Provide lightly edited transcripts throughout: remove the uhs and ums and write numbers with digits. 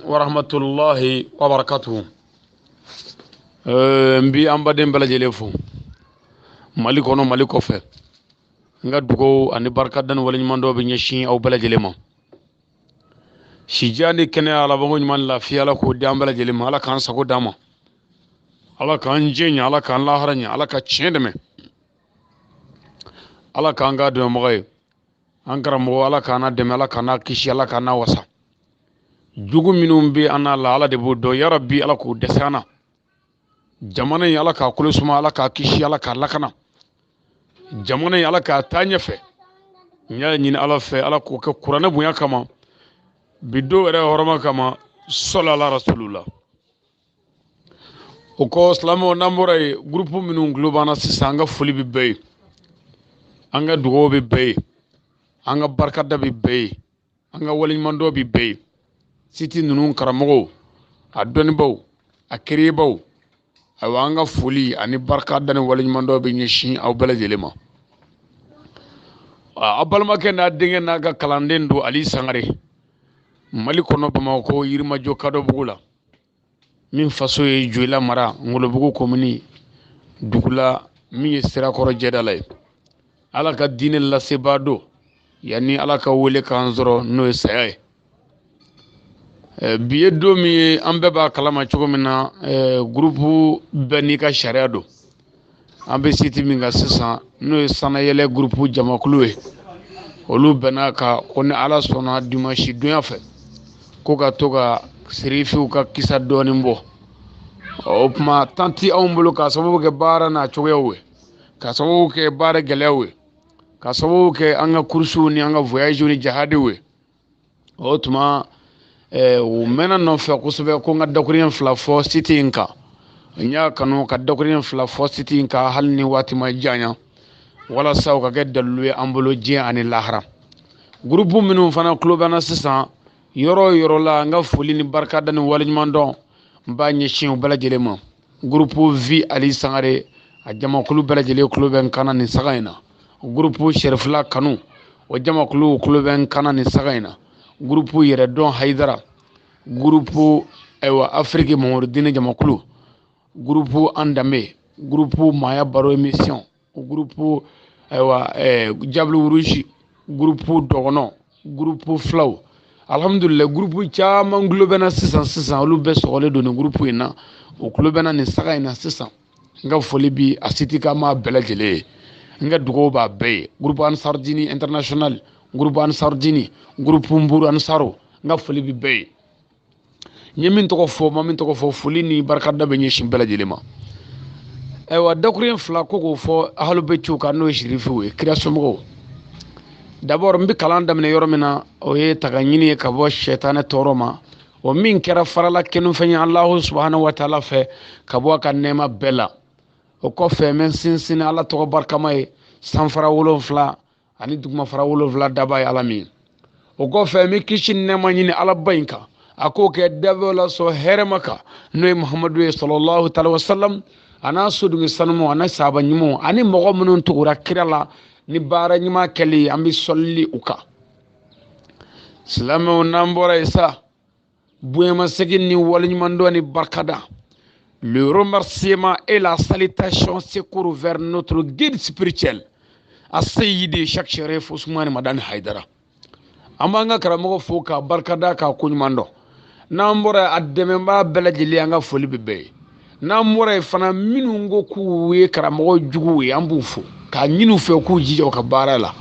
Warahmatullahi wabarakatuhu. N bi an baden bɛɛ lajɛlen fo Mali kɔnɔ, Mali kɔfɛ. N ka dugawu ani barikada ni waleɲuman dɔw bɛ ɲɛsin aw bɛɛ lajɛlen ma. Sijan ni kɛnɛya, labanko ɲuman, lafiya, Ala k'o di an bɛɛ lajɛlen ma. Ala k'an sago d'an ma, Ala k'an jɛ ɲɛ, Ala k'an lahara ɲɛ, Ala ka tiɲɛ dɛmɛ, Ala k'an ka dɛmɛbaga ye. An karamɔgɔ, Ala k'an dɛmɛ, Ala k'an n'a kisi, Ala k'an n'a wasa. Jugu minnu bɛ an n'a la, Ala de b'o dɔn. Yarabi, Ala k'o dɛsɛ an na. Jamana in, Ala k'a kolo suma, Ala k'a kisi, Ala k'a lakana. Jamana in, Ala k'a taa ɲɛfɛ. N y'a ɲini Ala fɛ, Ala k'o kɛ kuranɛ bonya kama, bi don yɛrɛ hɔrɔma kama, sɔlɔ ala rasulula. O kɔ, silamɛw, n'an bɔra yen, gurupu minnu tulo b'an na sisan, an ka foli bɛ bɛɛ ye, an ka dugawu bɛ bɛɛ ye, an ka barikada bɛ bɛɛ ye, an ka waleɲumandɔn bɛ bɛɛ ye. Site ninnu karamɔgɔw, a dɔnnibaw, a kerebaw, ayiwa, an ka foli ani barikada ni waleɲumandɔn bɛ ɲɛsin aw bɛɛ lajɛlen ma. Aw balimakɛ n'a denkɛ n'a ka kalanden don, Ali Sangare, Mali kɔnɔ, Bamakɔ, Yirimajɔ Kadɔbugu la, min faso ye Joyila mara, Ngolobugu komini dugu la, min ye Sirakɔrɔ jɛdala ye. Ala ka diinɛ lasebaa don, yanni Ala ka wele k'an sɔrɔ, n'o ye saya ye. Bi ye don min ye, an bɛɛ b'a kalama cogo min na, gurupu bɛɛ n'i ka sariya don. An bɛ site min kan sisan, n'o ye Sanayɛlɛ gurupu jamakulu ye, olu bɛnna ka ko ni Ala sɔnna, dimanche donya fɛ, ko ka to ka sirifiw ka kisa dɔɔnin bɔ. O tuma, temps ti anw bolo, k'a sababu kɛ baara n'a cogoyaw ye, k'a sababu kɛ baara gɛlɛyaw ye, k'a sababu kɛ an ka kurusiw ni an ka voyagew ni jahadiw ye. O tuma, u mɛnna nɔfɛ kosɛbɛ ko n ka dakuruɲɛ 2 fɔ site in kan. N y'a kanu ka dakuruɲɛ 2 fɔ site in kan, hali ni waati ma janya, walasa o ka kɛ dalilu ye an bolo diɲɛ ani lahara. Gurupu minnu fana tulo bɛ n na sisan, yɔrɔ o yɔrɔ la, n ka foli ni barikada ni waleɲuman dɔn n b'a ɲɛsin u bɛɛ lajɛlen ma. Gurupu V Ali Sangare, a jamakulu bɛɛ lajɛlen tulo bɛ n kan na nin saga in na. Gurupu Sɛrifila kanu, o jamakulu tulo bɛ n kan na nin saga in na. Gurupu Yɛrɛdɔn Hayidara, gurupu ayiwa Afiriki Mamadu Diinɛ jamakulu, gurupu An Danbe, gurupu Maaya Baro émission, gurupu ayiwa Jabili Wurusi, gurupu Dɔgɔnɔ, gurupu Filaw. Alhamdulillah, gurupu caman tulo bɛ na sisan sisan, olu bɛɛ sɔgɔlen don nin gurupu in na, o tulo bɛ na nin saga in na sisan. N ka foli bi a site ka maa bɛɛ lajɛlen ye, n ka dugawu b'a bɛɛ ye. Gurupu Ansardini International, gurupu Ansardini, gurupu Nburu Ansaro, n ka foli bi bɛɛ ye. N ye min tɔgɔ fɔ, ma min tɔgɔ fɔ, foli ni barikada bɛ ɲɛsin bɛɛ lajɛlen ma. Ayiwa, dakuruɲɛ 2 ko k'o fɔ ahalubetiw kan, n'o ye sirifiw ye, kira somɔgɔw. D'abord, n bɛ kalan daminɛ yɔrɔ min na, o ye taga ɲini ye ka bɔ sɛtanɛ tɔɔrɔ ma, o min kɛra farala kɛnɛfɛn ye Alahu subahana wa taala fɛ, ka bɔ a ka nɛɛma bɛɛ la. O kɔfɛ, n bɛ sinsin Ala tɔgɔ barikama ye, sanfara 7 ani dugumafara 7 daba ye Ala min ye. O kɔfɛ, n bɛ kisi nɛɛma ɲini Ala ba in kan, a k'o kɛ dabɛw la sɔn hɛrɛma kan, n'o ye Muhamadu ye sɔlɔlahu taala wa salam, a n'a sodugu sanumaw, a n'a sahaba ɲumanw, ani mɔgɔ minnu tugura kira la ni baara ɲuman kɛli, an bɛ sɔlili u kan. Silamɛw, n'an bɔra yen sa, bonyamasegin ni waleɲumandɔn ni barikada, le remerciement et la salutation secours vers notre guide spirituel, Aseyidi Cheikh Sherif Ousmane Madani Haidara. An b'an ka karamɔgɔ fo k'a barikada k'a ko ɲuman dɔn. N'an bɔra yen, a dɛmɛbaa bɛɛ lajɛlen, an ka foli bɛ bɛɛ ye. N'an bɔra yen fana, minnu ko k'u ye karamɔgɔ juguw ye, an b'u fo k'a ɲini u fɛ k'u jija u ka baara la.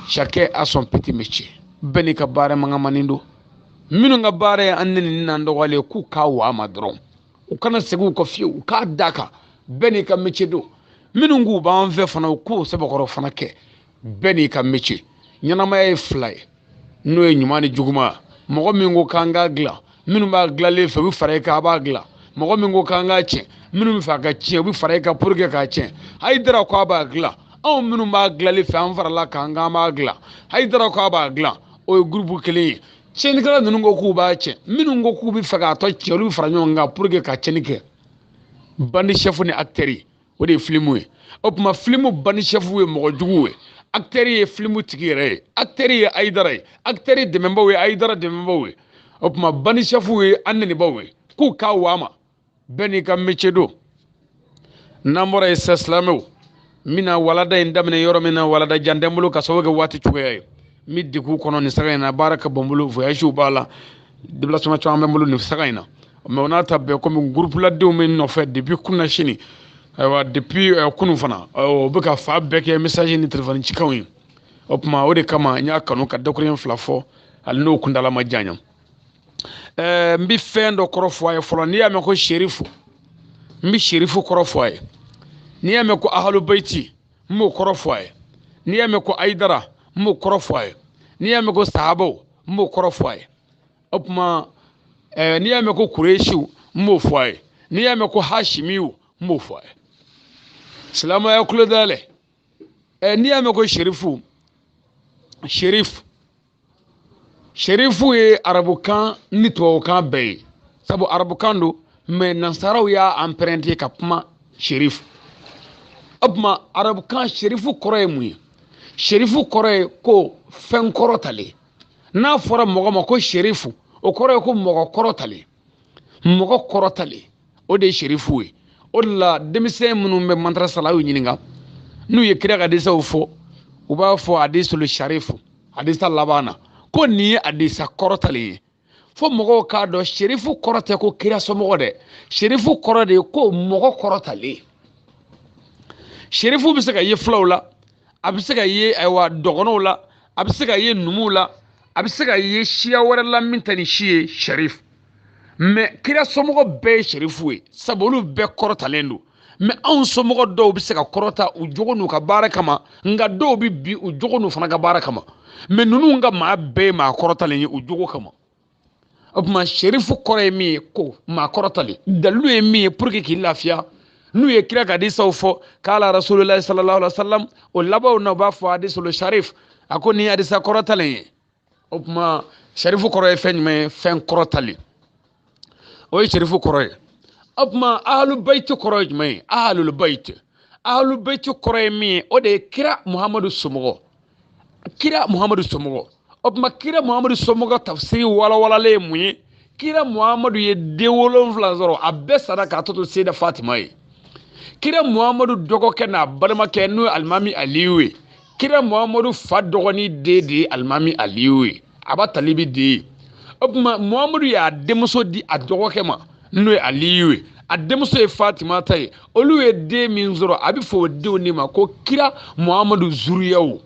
Chacun a son petit métier, bɛɛ n'i ka baara mankamani don. Minnu ka baara ye an nɛni n'an dɔgɔyalen ye, k'u k'a wa ma dɔrɔn, u kana segin u kɔ fiyewu, u k'a da kan, bɛɛ n'i ka métier don. Minnu k'u b'an fɛ fana, u k'o sɛbɛkɔrɔ fana kɛ, bɛɛ n'i ka métier. Ɲɛnamaya ye 2 ye, n'o ye ɲuman ni juguman. Mɔgɔ min ko k'an k'a dilan, minnu b'a dilanlen fɛ, u bɛ fara i kan, a b'a dilan. Mɔgɔ min ko k'an k'a tiɲɛ, minnu bɛ fɛ a ka tiɲɛ, u bɛ fara i kan pour que k'a tiɲɛ. Hayidara ko a b'a dilan, anw minnu b'a dilanli fɛ, an farala kan k'an b'a dilan. Hayidara ko a b'a dilan, o ye gurupu kelen ye. Tiɲɛnikɛla ninnu ko k'u b'a tiɲɛ, minnu ko k'u bɛ fɛ k'a tɔ tiɲɛ, olu bɛ fara ɲɔgɔn kan pour que ka tiɲɛni kɛ. Bandi chef ni acteur, o de ye filimu ye. O tuma, filimu bandi chef ye mɔgɔ juguw ye, acteur ye filimu tigi yɛrɛ ye, acteur ye Hayidara ye, acteur dɛmɛbaaw ye Hayidara dɛmɛbaaw ye. O tuma bandi chefw ye an nenibaw ye k'u k'a wa ma, bɛɛ n'i ka métier don. N'an bɔra yen sisan, silamɛw, n bɛna walada in daminɛ yɔrɔ min na, walada jan tɛ n bolo ka sababu kɛ waati cogoya ye. N bɛ degun kɔnɔ nin saga in na, baara ka bon n bolo, voyage b'a la, déplacement caman bɛ n bolo nin saga in na. Mais o n'a ta bɛɛ, komi groupe ladenw bɛ n nɔfɛ depuis kunna sini, ayiwa depuis kunun fana, o bɛ ka fa bɛɛ kɛ message ni téléphone cikanw ye. O tuma o de kama n y'a kanu ka dakuruɲɛ fila fɔ, hali n'o kuntala ma janya. N bɛ fɛn dɔ kɔrɔ fɔ a ye fɔlɔ. N'i y'a mɛn ko serifu, n bɛ serifu kɔrɔ fɔ a ye. N'i y'a mɛn ko ahalubayiti, n b'o kɔrɔ fɔ a ye. N'i y'a mɛn ko ayidara, n b'o kɔrɔ fɔ a ye. N'i y'a mɛn ko sahabaw, n b'o kɔrɔ fɔ a ye. O tuma n'i y'a mɛn ko kuresiw, n b'o fɔ a ye. N'i y'a mɛn ko hashimiw, n b'o fɔ a ye. Silamɛya kulo dayɛlɛ. N'i y'a mɛn ko serifu, sherif, sherifu ye arabukan ni tubabukan bɛɛ ye, sabu arabukan don, mais nansaraw y'a emprunté ka kuma sherif. O tuma arabukan sherifu kɔrɔ ye mun ye? Sherifu kɔrɔ ye ko fɛn kɔrɔtalen. N'a fɔra mɔgɔ ma ko sherifu, o kɔrɔ ye ko mɔgɔ kɔrɔtalen, mɔgɔ kɔrɔtalen, o de ye sherifu ye. O de la denmisɛn minnu bɛ madrasa la, a y'u ɲininka, n'u ye kira ka hadisaw fɔ, u b'a fɔ hadisul sharifu, hadisa laban na, ko nin ye hadisa kɔrɔtalen ye. Fo mɔgɔw k'a dɔn sherifu kɔrɔ tɛ ko kira somɔgɔ dɛ, sherifu kɔrɔ de ye ko mɔgɔ kɔrɔtalen. Sherifu bɛ se ka ye fulaw la, a bɛ se ka ye ayiwa dɔgɔnɔw la, a bɛ se ka ye numuw la, a bɛ se ka ye siya wɛrɛ la min tɛ nin si ye sherifu. Mais kira somɔgɔ bɛɛ ye sherifu ye, sabu olu bɛɛ kɔrɔtalen don. Mais anw somɔgɔ dɔw bɛ se ka kɔrɔta u jogo n'u ka baara kama, nka dɔw bɛ bi u jogo n'u fana ka baara kama. Mais ninnu ka maa bɛɛ ye maa kɔrɔtalen ye u jogo kama. O tuma sherifu kɔrɔ ye min ye ko maa kɔrɔtalen, dalilu ye min ye pour que k'i lafiya. N'u ye kira ka hadisaw fɔ k'ala rasulillahi sallallahu alaihi wa sallam, o labanw na u b'a fɔ hadisul sharif, a ko nin ye hadisa kɔrɔtalen ye. O tuma sherifu kɔrɔ ye fɛn jumɛn ye? Fɛn kɔrɔtalen, o ye sherifu kɔrɔ ye. O tuma ahlul bayt kɔrɔ ye jumɛn ye? Ahlul bayt, ahlul bayt kɔrɔ ye min ye, o de ye kira Muhamadu somɔgɔ, kira Muhamadu somɔgɔ. O tuma kira Muhamadu somɔgɔ tafsiri walawalalen ye mun ye? Kira Muhamadu ye den 7 sɔrɔ, a bɛɛ sara k'a tɔ to Seyida Fatima ye. Kira Muhamadu dɔgɔkɛ n'a balimakɛ n'o ye Alimami Aliyu ye. Kira Muhamadu fa dɔgɔnin den de ye Alimami Aliyu ye, Aba Talibi den ye. O tuma Muhamadu y'a denmuso di a dɔgɔkɛ ma n'o ye Aliyu ye, a denmuso ye Fatima ta ye. Olu ye den min sɔrɔ, a bɛ fɔ o denw de ma ko kira Muhamadu zuriyaw.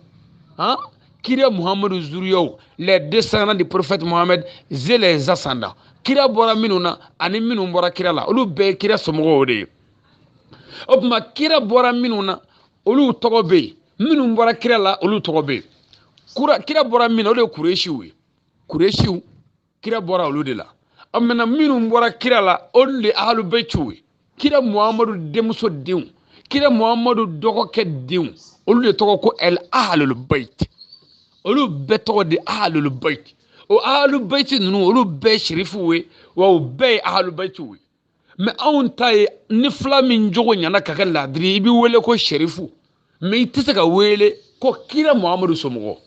Han, kira Muhamadu zuriyaw, les descendants du prophète Mohammed, et les ascendants. Kira bɔra minnu na ani minnu bɔra kira la, olu bɛɛ ye kira somɔgɔw de ye. O tuma kira bɔra minnu na, olu tɔgɔ bɛ yen, minnu bɔra kira la, olu tɔgɔ bɛ yen. Kira bɔra min na, o de ye Kuresiw ye. Kuresiw, kira bɔra olu de la. A mɛna minnu bɔra kira la, olu de ye Ahlul Baytiw ye. Kira Muhamadu denmuso denw, kira Muhamadu dɔgɔkɛ denw, olu de tɔgɔ ko El Ahlul Bayt. Olu bɛɛ tɔgɔ de Ahlul Bayt. O Ahlul Bayt ninnu, olu bɛɛ ye sherifuw ye, wa u bɛɛ ye Ahlul Baytiw ye. Mais anw ta ye, ni fila min jogo ɲɛna ka kɛ laadiri, i b'i wele ko sherifu, mais i tɛ se ka wele ko kira Muhamadu somɔgɔ.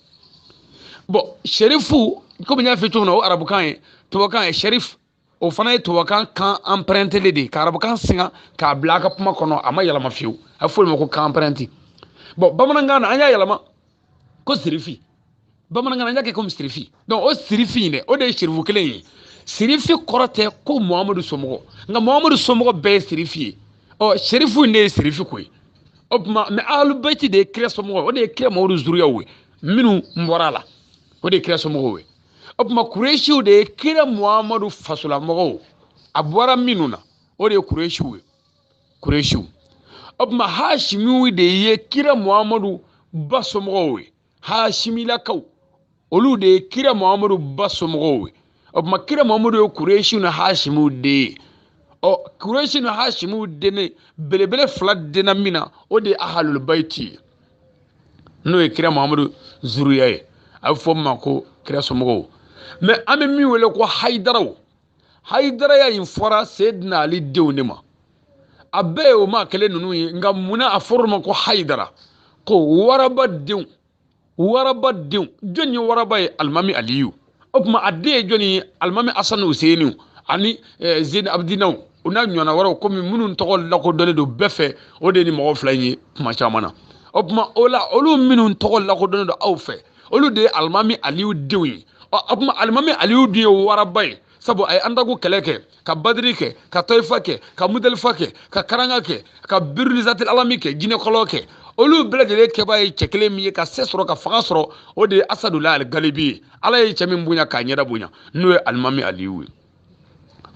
Bon, sherifu, komi n y'a fɔ cogo min na, o arabukan ye, tubabukan ye sherif, o fana ye tubabukan kan emprunté de ye, ka arabukan singa k'a bila a ka kuma kɔnɔ, a ma yɛlɛma fiyewu. A bɛ fɔ o de ma ko kan emprunté. Bon, bamanankan na an y'a yɛlɛma ko sirifi. Bamanankan na an y'a kɛ komi sirifi. Donc o sirifi in dɛ, o de ye sherifu kelen ye. Sirifi kɔrɔ tɛ ko Muhamadu somɔgɔ, nka Muhamadu somɔgɔ bɛɛ ye sirifi ye. Ɔ sherifu in de ye sirifi ko ye. O tuma mais Ahlul Bayt de ye kira somɔgɔ, o de ye kira Muhamadu zuriyaw ye, minnu bɔra a la, o de ye kira somɔgɔw ye. O tuma Kuresiw de ye kira Muhamadu fasolamɔgɔw, a bɔra minnu na, o de ye Kuresiw ye, Kuresiw. O tuma Hashimiw de ye kira Muhamadu ba somɔgɔw ye, Hashimilakaw, olu de ye kira Muhamadu ba somɔgɔw ye. O tuma kira Muhamadu ye Kuresiw ni Hashimiw den ye. Ɔ Kuresiw ni Hashimiw den belebele fila denna min na, o de ye Ahlul Bayt ye, n'o ye kira Muhamadu zuriya ye. A bɛ fɔ min ma ko kira somɔgɔw. Mais an bɛ min wele ko Hayidaraw, Hayidaraya in fɔra Seyidina Ali denw de ma. A bɛɛ ye o maa kelen ninnu ye, nka munna a fɔra o ma ko Hayidara? Ko waraba denw, waraba denw. Jɔn ye waraba ye? Alimami Aliyu. O tuma a den ye jɔnni ye? Alimami Asani Useyini ani Zeni Abidinaw, o n'a ɲɔgɔnna wɛrɛw, komi minnu tɔgɔ lakodɔnnen don bɛɛ fɛ, o de ye ni mɔgɔ fila in ye kuma caman na. O tuma o la, olu minnu tɔgɔ lakodɔnnen don aw fɛ, olu de ye Alimami Aliyu denw ye. Ɔ, o tuma Alimami Aliyu dun ye waraba ye, sabu a ye Andaku kɛlɛ kɛ, ka Badiri kɛ, ka Tɔyifa kɛ, ka Mudalifa kɛ, ka Karanga kɛ, ka Birilizatil Alami kɛ, jinɛkɔlɔ kɛ. Olu bɛɛ lajɛlen kɛbaa ye cɛ kelen min ye ka se sɔrɔ, ka fanga sɔrɔ, o de ye Asadula Aligalibi ye. Ala ye cɛ min bonya k'a ɲɛda bonya, n'o ye Alimami Aliyu ye.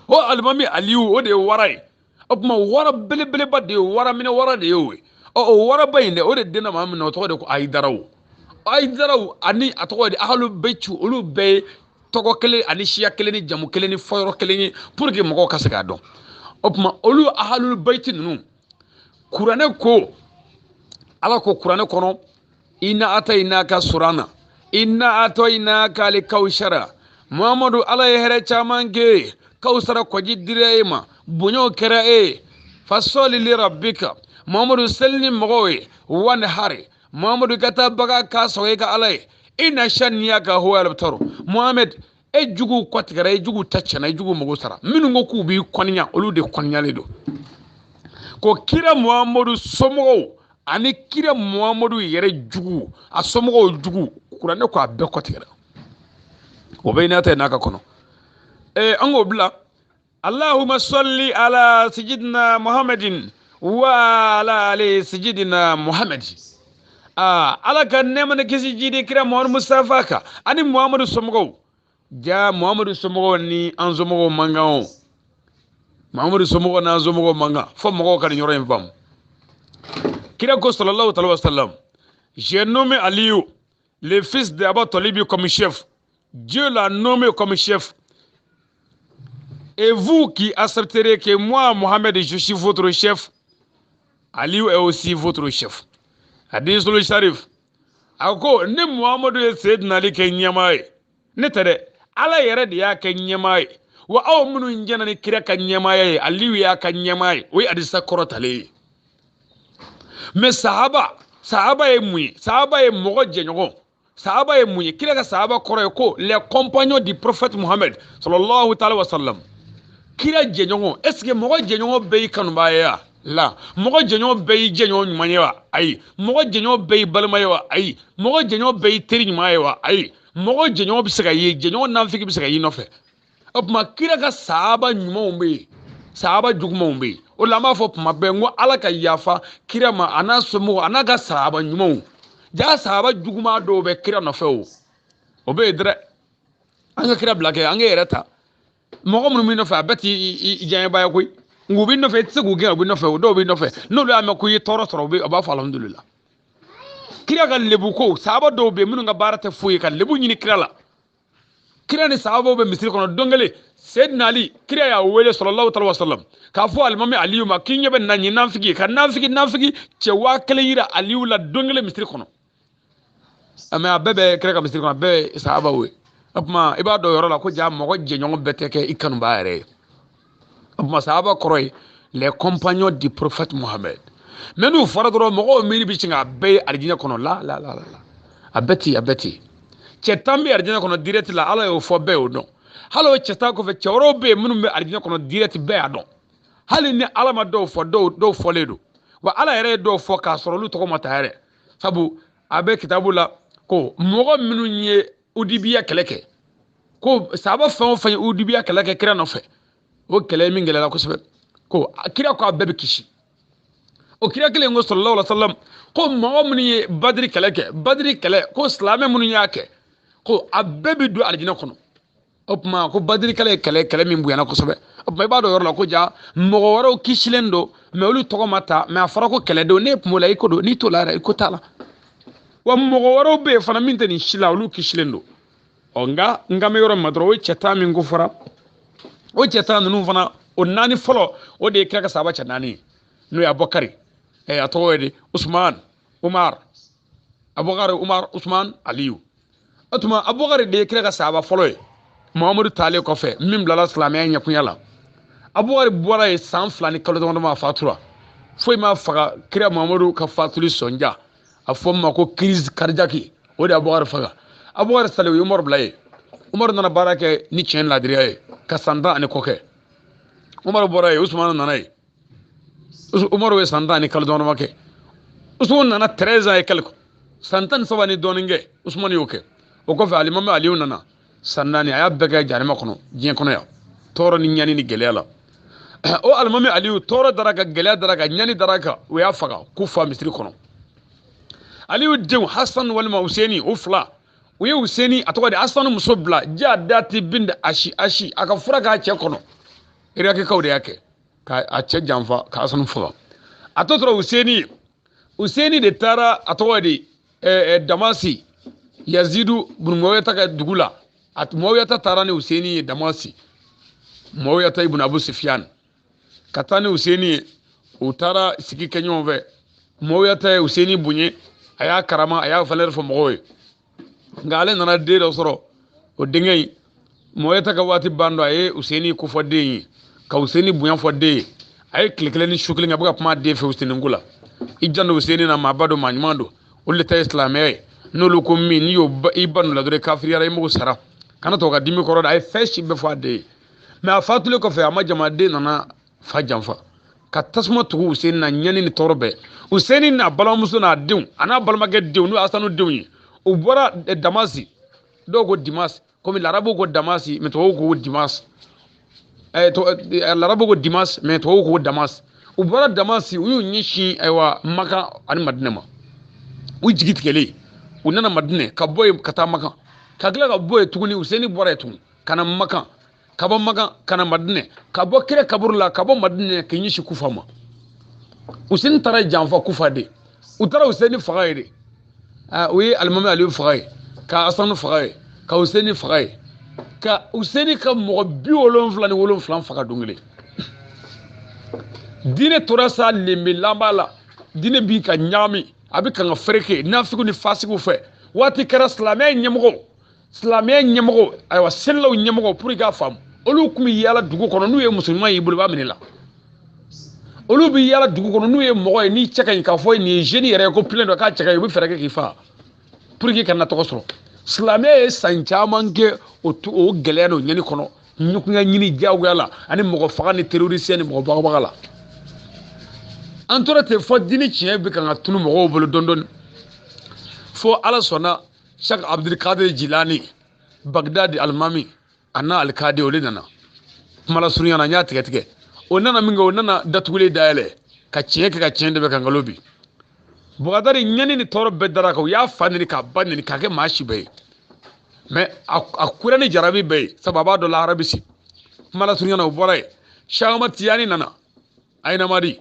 O Alimami Aliyu, o de ye wara ye. O tuma wara belebeleba de ye, wara minɛ wara de ye o ye. Ɔ, o waraba in dɛ, o de denna maa min na, o tɔgɔ de ko Ayidaraw. Ayidaraw ani a tɔgɔ de Ahalu Beyitu, olu bɛɛ ye tɔgɔ kelen ani siya kelen ni jamu kelen ni fɔyɔrɔ kelen ye, pour que mɔgɔw ka se k'a dɔn. O tuma olu Ahalu Beyitu ninnu, kuranɛ ko, Ala ko kuranɛ kɔnɔ, inna atainaka surana, inna atainaka alikawusara. Muhamadu, Ala ye hɛrɛ caman kɛ, kawusara kɔji dira e ma, bonyaw kɛra e ye. Fasɔli li rabbika, Muhamadu seli ni mɔgɔw ye, wanhari, Muhamadu ka taa bagan k'a sɔgɔ e ka Ala ye. Inna shaniyaka huwa al-abtar. Muhammed, e juguw kɔtigɛra, e juguw ta tiɲɛna, e juguw mago sara. Minnu ko k'u b'i kɔniya, olu de kɔniyalen don. Ko kira Muhamadu somɔgɔw ani kira Muhamadu yɛrɛ jugu, a somɔgɔw jugu, kuranɛ ko a bɛɛ kɔtigɛra. O bɛ n'a ta n'a ka kɔnɔ. An k'o bila. Allahumma salli ala sayyidina Muhammadin wa ala ali sayyidina Muhammad. Ala ka nɛɛma ni kisi jidi kira Muhammadu Mustafa kan ani Muhammadu somɔgɔw. Ja Muhammadu somɔgɔw ni an somɔgɔw man kan o. Muhammadu somɔgɔw n'an somɔgɔw man kan. Fo mɔgɔw ka nin yɔrɔ in faamu. Kira ko sallallahu alaihi wa sallam, j'ai nommé Aliou, le fils d'Aba Talibi, comme chef. Dieu l'a nommé comme chef. Et vous qui accepterez que moi, Mohamed, je suis votre chef, Aliou est aussi votre chef. Hadithul Sharif. A ko ne Muhammadu ye Seydina Ali kɛ ɲɛmaa ye. Ne tɛ dɛ, Ala yɛrɛ de y'a kɛ ɲɛmaa ye. Wa aw minnu jɛna ni kira ka ɲɛmaaya ye, Aliyu y'a ka ɲɛmaa ye. O ye hadisa kɔrɔ talen ye. Mais sahaba ye mun ye? Sahaba ye mɔgɔ jɛɲɔgɔn. Sahaba ye mun ye? Kira ka sahaba kɔrɔ ye ko les compagnons du prophète Muhammad sallallahu ta'ala wa sallam. Kira jɛɲɔgɔn, est ce que mɔgɔ jɛɲɔgɔn bɛɛ y'i kanubaa ye wa? La. Mɔgɔ jɛɲɔgɔn bɛɛ y'i jɛɲɔgɔn ɲuman ye wa? Ayi. Mɔgɔ jɛɲɔgɔn bɛɛ y'i balima ye wa? Ayi. Mɔgɔ jɛɲɔgɔn bɛɛ y'i teri ɲuman ye wa? Ayi. Mɔgɔ jɛɲɔgɔn bɛ se ka ye, jɛɲɔgɔn nafigi bɛ se ka y'i nɔfɛ. O tuma kira ka sahaba ɲumanw bɛ yen, sahaba jugumanw bɛ yen. O la an b'a fɔ tuma bɛɛ n ko Ala ka yafa kira ma, a n'a somɔgɔw, a n'a ka sahaba ɲumanw. Ja sahaba juguman dɔw bɛ kira nɔfɛ o. O bɛ yen dɛ. An ka kira bila kɛ, an k'e yɛrɛ ta. Mɔgɔ minnu b'i nɔfɛ, a bɛɛ t'i diyaɲɛbaa ye koyi. Nka u b'i nɔfɛ, i tɛ se k'u gɛn, u b'i nɔfɛ, o dɔw b'i nɔfɛ. N'olu y'a mɛn ko i ye tɔɔrɔ sɔrɔ, u b'a fɔ alhamdulillah. Kira ka lebu ko, sahaba dɔw bɛ yen minnu ka baara tɛ foyi ye ka lebu ɲini kira la. Kira ni sahabaw bɛ misiri kɔnɔ don kelen, Seydina Ali, kira y'a wele sallallahu alaihi wa sallam k'a fɔ alimami Aliyu ma k'i ɲɛ bɛ na nin nafigi ka nafigi cɛ 1000 yira Aliyu la don kelen misiri kɔnɔ. Mais a bɛɛ bɛ kira ka misiri kɔnɔ, a bɛɛ ye sahabaw ye. O tuma i b'a dɔn yɔrɔ la ko ja mɔgɔ jɛɲɔgɔn bɛɛ tɛ kɛ i kanubaa yɛrɛ ye. O tuma sahaba kɔrɔ ye les compagnons du prophète Mohammed. Mais n'u fɔra dɔrɔn mɔgɔw miiri bɛ sin k'a bɛɛ ye alijinɛ kɔnɔ la la la la. A bɛɛ ti, a bɛɛ ti. Cɛ 10 bɛ alijinɛ kɔnɔ direct la, Ala y'o fɔ, bɛɛ y'o dɔn. Hali o cɛ 10 kɔfɛ, cɛ wɛrɛw bɛ yen minnu bɛ alijinɛ kɔnɔ direct, bɛɛ y'a dɔn. Hali ni Ala ma dɔw fɔ, dɔw fɔlen don. Wa Ala yɛrɛ ye dɔw fɔ k'a sɔrɔ olu tɔgɔ ma ta yɛrɛ. Sabu a bɛ kitabu la ko mɔgɔ minnu ye Udibiya kɛlɛ kɛ, ko sahaba fɛn o fɛn ye Udibiya kɛlɛ kɛ kira nɔfɛ, o kɛlɛ min gɛlɛyara kosɛbɛ, ko kira ko a bɛɛ bɛ kisi. O kira kelen ko sallallahu alaihi wa sallam ko mɔgɔ minnu ye Badiri kɛlɛ kɛ, Badiri kɛlɛ, ko silamɛ minnu y'a kɛ, ko a bɛɛ bɛ don alijinɛ kɔnɔ. O tuma ko Badiri kɛlɛ ye kɛlɛ min bonyana kosɛbɛ. O tuma i b'a dɔn yɔrɔ la ko ja mɔgɔ wɛrɛw kisilen don, mais olu tɔgɔ ma ta, mais a fɔra ko kɛlɛdenw, n'e kun b'o la i ko don, n'i t'o la yɛrɛ i ko t'a la. Wa mɔgɔ wɛrɛw bɛ yen fana min tɛ nin si la, olu kisilen don. Ɔ nka n kan bɛ yɔrɔ min ma dɔrɔn, o ye cɛ 10 min ko fɔra, o cɛ 10 ninnu fana, o 4 fɔlɔ, o de ye kira ka sahaba cɛ 4 ye, n'o ye Abubakari, a tɔgɔ ye di, Usman, Umar, Abubakari, Umar, Usman, Aliyu. O tuma Abubakari de ye kira ka sahaba fɔlɔ ye Muhamadu taalen kɔfɛ, min bilala silamɛya ɲɛkunya la. Abubakari bɔra yen san 2 ni kalo damadɔ ma, a fatura. Foyi ma faga kira Muhamadu ka fatuli sɔnja, a fɔ min ma ko crise cardiaque, o de ye Abubakari faga. Abubakari salen, o ye Umaru bila yen. Umaru nana baara kɛ ni tiɲɛ laadiriya ye ka san 10 ani kɔ kɛ. Umaru bɔra yen, Usumana nana yen. Umaru ye san 10 ni kalo dama kɛ. Usumana nana 13 ans et quelque, san 13 ni dɔɔnin kɛ, Usumana y'o kɛ. O kɔfɛ alimami Aliyu nana san 4, a y'a bɛɛ kɛ jahanama kɔnɔ diɲɛ kɔnɔ yan, tɔɔrɔ ni ɲani ni gɛlɛya la. O alimami Aliyu tɔɔrɔ dara kan, gɛlɛya dara kan, ɲani dara kan, o y'a faga k'u fa misiri kɔnɔ. Aliyu denw Hasan walima Useni, o fila, u ye Useni, a tɔgɔ di, Hasan muso bila Jadati bin Asi Asi, a ka fura k'a cɛ kɔnɔ. Irakikaw de y'a kɛ ka a cɛ janfa ka Hasan faga. A tɔ tora Useni. Useni de taara, a tɔgɔ di, Damasi, Yazidu ibn Muawiyata ka dugu la. Muawiyata taara ni Useni ye Damasi, Muawiyata ibn Abu Sufyan ka taa ni Useni ye. U taara sigi kɛ ɲɔgɔn fɛ. Muawiyata ye Useni bonya, a y'a karama, a y'a valeur fɔ mɔgɔw ye. Nka ale nana den dɔ sɔrɔ, o denkɛ in, Muawiyata ka waati ban dɔ, a ye Useni kofɔ den ye, ka Useni bonya fɔ den ye. A ye tile kelen ni su kelen kɛ, a bɛ ka kuma den fɛ Useni ko la. I janto Useni na, maaba don, maa ɲuman don, olu de ta ye silamɛya ye. N'olu ko min, n'i y'o i ba la dɔrɔn, kafiriyara, i m'o sara, kana to ka dimi kɔrɔ dɛ. A ye fɛn si bɛɛ fɔ a den ye. Mɛ a fatulen kɔfɛ, a ma jama, den nana fa janfa ka tasuma tugu Useni na, ɲani ni tɔɔrɔ bɛɛ. Useni n'a balimamuso n'a denw, a n'a balimakɛ denw, n'o ye Asanu denw ye, u bɔra Damasi. Dɔw ko Dimas, komi larabuw ko Damasi, mɛ tubabuw ko Dimas. Larabuw ko Dimas, mɛ tubabuw ko Damas. U bɔra Damasi, u y'u ɲɛsin, ayiwa, Makan ani Madinɛ ma. U jigi tigɛlen, u nana Madinɛ, ka bɔ yen ka taa Makan, ka tila ka bɔ yen tuguni. Useni bɔra yen tuguni ka na Makan, ka bɔ Makan ka na Madinɛ, ka bɔ kira kaburu la, ka bɔ Madinɛ k'i ɲɛsin Kufa ma. Useni taara janfa Kufa de. U taara Useni faga ye de. U ye alimami Aliyu faga ye, ka Asanu faga ye, ka Useni faga ye, ka Useni ka mɔgɔ 77 faga don kelen. Diinɛ tora sa lenbe laban la, diinɛ bi ka ɲagami, a bɛ kan ka fereke nafigiw ni fasigiw fɛ. Waati kɛra silamɛya ɲɛmɔgɔw, silamɛya ɲɛmɔgɔw, ayiwa, selilaw ɲɛmɔgɔw, pour i k'a faamu, olu tun bɛ yaala dugu kɔnɔ. N'u ye muso ɲuman y'i bolo, i b'a minɛ la. Olu bɛ yaala dugu kɔnɔ, n'u ye mɔgɔ ye n'i cɛ ka ɲi, k'a fɔ nin ye jeune yɛrɛ ye ko plein dɔ k'a cɛ ka ɲi, u bɛ fɛɛrɛ kɛ k'i faga pour que kana tɔgɔ sɔrɔ. Silamɛya ye san caman kɛ o gɛlɛya n'o ɲani kɔnɔ, ɲukunya ɲini diyagoya la, ani mɔgɔ faga ni terroriste ni mɔgɔ bagabaga la. An tora ten fɔ diinɛ tiɲɛ bɛ kan ka tunu mɔgɔw bolo dɔɔni dɔɔni, fo Ala sɔnna, Sheikh Abdulkadir Jilani, Bagdadi alimami, a n'a alikadi, o de nana. Kuma la surunya na, n y'a tigɛ tigɛ. O nana min kɛ, o nana datugulen dayɛlɛ ka tiɲɛ kɛ ka tiɲɛ dɛmɛ ka nkalon bi. Bugadari ɲani ni tɔɔrɔ bɛɛ dara kan. U y'a fa neni, k'a ba neni, k'a kɛ maa si bɛɛ ye. Mɛ a kura ni jarabi bɛɛ ye, sabu a b'a dɔn lahara bɛ se. Kuma la surunya na, o bɔra yen, Cheikh Ahmad Tijani nana, Ayinamadi.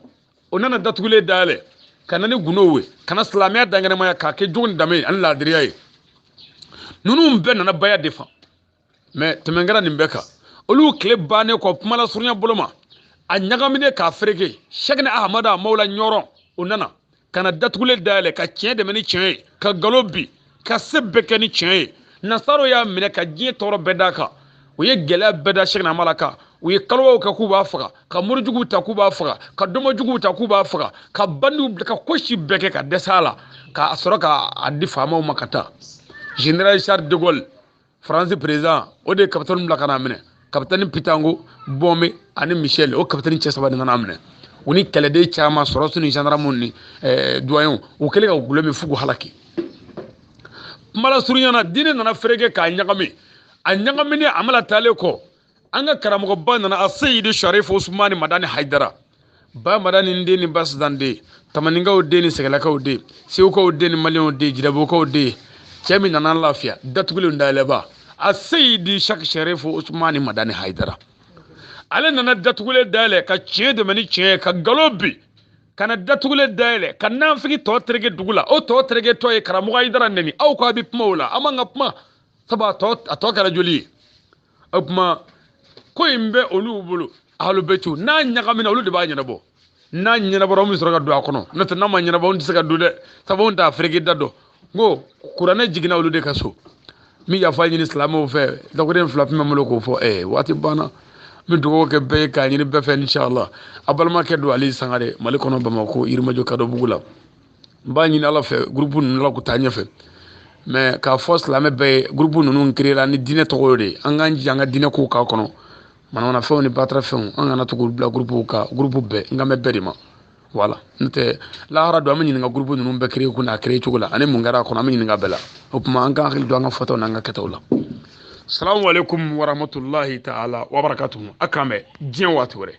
O nana datugulen dayɛlɛ ka na ni gundow ye, ka na silamɛya dankɛnɛmaya k'a kɛ jogo ni danbe ani laadiriya ye. Ninnu bɛɛ nana baya de fan. Mɛ tɛmɛ kɛra nin bɛɛ kan. Olu tile bannen kɔ, kuma la surunya bolo ma, a ɲagaminen k'a fereke, Sɛkina Ahamada Mawula Ɲɔrɔn, o nana ka na datugulen dayɛlɛ ka tiɲɛ dɛmɛ ni tiɲɛ ye, ka nkalon bi, ka se bɛɛ kɛ ni tiɲɛ ye. Nasaraw y'a minɛ ka diɲɛ tɔɔrɔ bɛɛ d'a kan. U ye gɛlɛya bɛɛ da Sɛkina Amala kan. U ye kalowaw kɛ k'u b'a faga, ka morijuguw ta k'u b'a faga, ka dɔnbɔjuguw ta k'u b'a faga, ka bandiw, ka ko si bɛɛ kɛ ka dɛsɛ a la, k'a sɔrɔ k'a di faamaw ma ka taa. Général Charles de Gaulle, France président, o de ye capitaine bila ka n'a minɛ. Capitaine Pitango, Bɔnbe ani Michel, o capitaine cɛ saba de nana minɛ, u ni kɛlɛden caman, sɔrɔsiw ni gendarme ni douaniers. U kɛlen ka gulɔ min f'u k'u halaki. Kuma la surunya na, diinɛ nana fereke k'a ɲagami. A ɲagaminen, a mana taalen kɔ, an ka karamɔgɔba nana, a Seyidi Sharif Usumani Madani Hayidara, ba Madani den ni ba Sidan den, Tamaninkaw den ni Sɛgɛlakaw den, Segukaw den ni Maliyɛnw den, Jirabukaw den, cɛ min nana lafiya datugulen dayɛlɛba, a Seyidi Shak Sharif Usumani Madani Hayidara, ale nana datugulen dayɛlɛ ka tiɲɛ dɛmɛ ni tiɲɛ ye, ka nkalon bi, ka na datugulen dayɛlɛ ka nafigi tɔ tereke dugu la. O tɔ tereke tɔ ye karamɔgɔ Hayidara neni. Aw ko a bɛ kuma o la, an man ka kuma, sabu a tɔ kɛra joli ye. O tuma ko in bɛ olu bolo, ahlubetiw, n'a ɲagamina, olu de b'a ɲɛnabɔ. N'a ɲɛnabɔra, anw bɛ sɔrɔ ka don a kɔnɔ. N'o tɛ, n'a ma ɲɛnabɔ, anw tɛ se ka don dɛ, sabu anw t'a fereke da dɔn. N ko kuranɛ jiginna olu de ka so. N bɛ yafa ɲini silamɛw fɛ, dakuden fila tun bɛ n bolo k'o fɔ. Waati banna. N bɛ dugawu kɛ bɛɛ ye k'a ɲini bɛɛ fɛ, inshallah. A balimakɛ don, Ali Sangare, Mali kɔnɔ, Bamakɔ, Yirimajɔ, Kadɔbugu la. N b'a ɲini Ala fɛ, groupe ninnu, Ala k'u taa ɲɛfɛ. Mais k'a fɔ silamɛ bɛɛ ye, groupe ninnu créera ni diinɛ tɔgɔ de ye, an k'an jija an ka diinɛ kow k'a kɔnɔ. Manamanafɛnw ni batarafɛnw, an kana to k'olu bila groupe kan. Groupe bɛɛ, n kan bɛ bɛɛ de ma. Voilà, n'o tɛ lahara don, an bɛ ɲininka groupe ninnu bɛɛ créer kun n'a créer cogo la ani mun kɛra a kɔnɔ, an bɛ ɲininka bɛɛ la. O tuma an k'an hakili to an ka fɔtaw n'an ka kɛtaw la. Salamu aleykum warahmatulahi taala wabarakatuhu. A k'an bɛn diɲɛ waati wɛrɛ.